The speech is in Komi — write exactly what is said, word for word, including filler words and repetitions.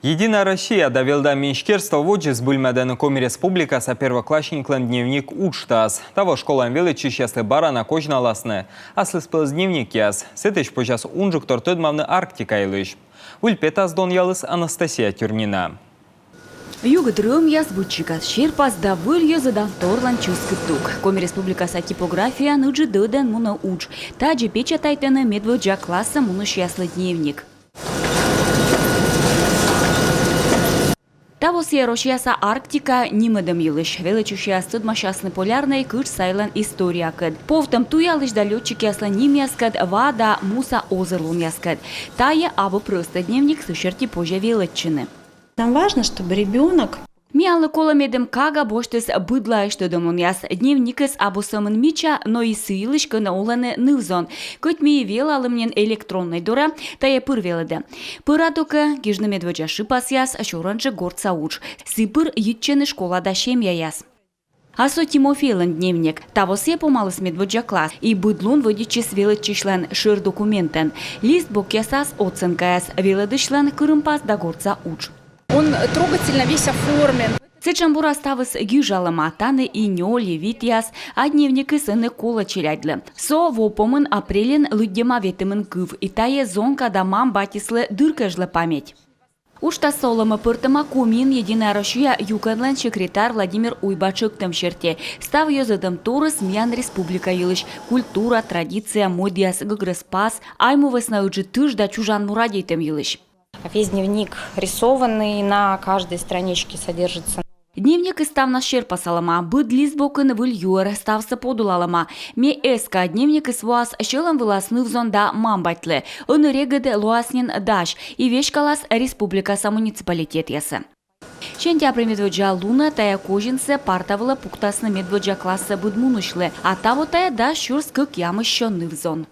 «Единая Россия» да «Велда» министерство водзӧ збыльмӧдӧны Коми Республикаса первоклассниклӧн дневник уджтас. Таво школаын велӧдчысьяслы бара на козьналасны аслыспӧлӧс дневникъяс. Сэтысь позяс унджыктор тӧдмавны Арктика йылысь. Выль петас донъяліс Анастасия Тюрнина. Югыд рӧмъяс, быд сикас серпас да выль йӧзӧдан торлӧн чӧскыд дук. Коми Республикаса типографияын ыджыд ӧдӧн мунӧ удж. Тадзи печатайтӧны медводдза классӧ мунысьяслы дневник. Таво сійӧ Россияса Арктика нимӧдӧм йылысь. Велӧдчысьяс тӧдмасясны Полярнӧй кытш сайлӧн историякӧд, повтӧм туялысь да лётчикъяслӧн нимъяскӧд, ва да муса озырлунъяскӧд. Тайӧ абу прӧстӧ дневник, сы серти позьӧ велӧдчыны. Нам важно, чтобы ребенок... Миянлы колӧ, медым кага босьтіс быдлаысь тӧдӧмлунъяс. Дневникыс абу сӧмын мича, но и сы йылысь, кӧні олӧны ныв-зон. Кӧть ми и велалім нин электроннӧй дорӧ, тайӧ пыр велӧдӧ. Пӧрадокӧ, гижны медводдза шыпасъяс, сёрӧнджык гортса удж. Сы пыр йитчӧны школа да семьяяс. А со Тимофейлӧн дневник. Таво сійӧ помаліс медводдза класс и быд лун вӧдитчис велӧдчысьлӧн шӧр документӧн. Лист бокъясас оценкаяс, велӧдысьлӧн кырымпас да гортса удж. Он трогательно весь оформлен. Сэтшӧм бура ставыс гижалӧма, тані и нёль, и витъяс, а дневникыс ӧні колӧ челядьлы. Со во помын апрельын лыддьӧма ветымын кыв, и тайӧ зонка да мам-батьыслы дыр кежлӧ память. Уджтассӧ олӧмӧ пӧртӧма Комиын «Единая Россия» юкӧнлӧн секретарь Владимир Уйба тшӧктӧм серти. Став йӧзӧдӧмторйыс миян республика йылысь: культура, традиция, мӧдъяс, гӧгрӧс пас, Айму вӧсна ыджыд тыш да чужан му радейтӧм йылысь. Весь дневник рисованный, на каждой страничке содержится... Дневникыс ставнас серпасалӧма, быд лист бокын выль юӧр, ставсӧ подулалӧма. Ме эска, дневникыс воас сьӧлӧм вылас ныв-зон да мам-батьлы. Ӧні регыд лоас нин дась и веськалас республикаса муниципалитетъясӧ. Сентябрь медводдза лунӧ тайӧ козинсӧ парта вылӧ пуктасны медводдза классӧ быд мунысьлы, а таво тайӧ дас сюрс кӧкъямыссё ныв-зон.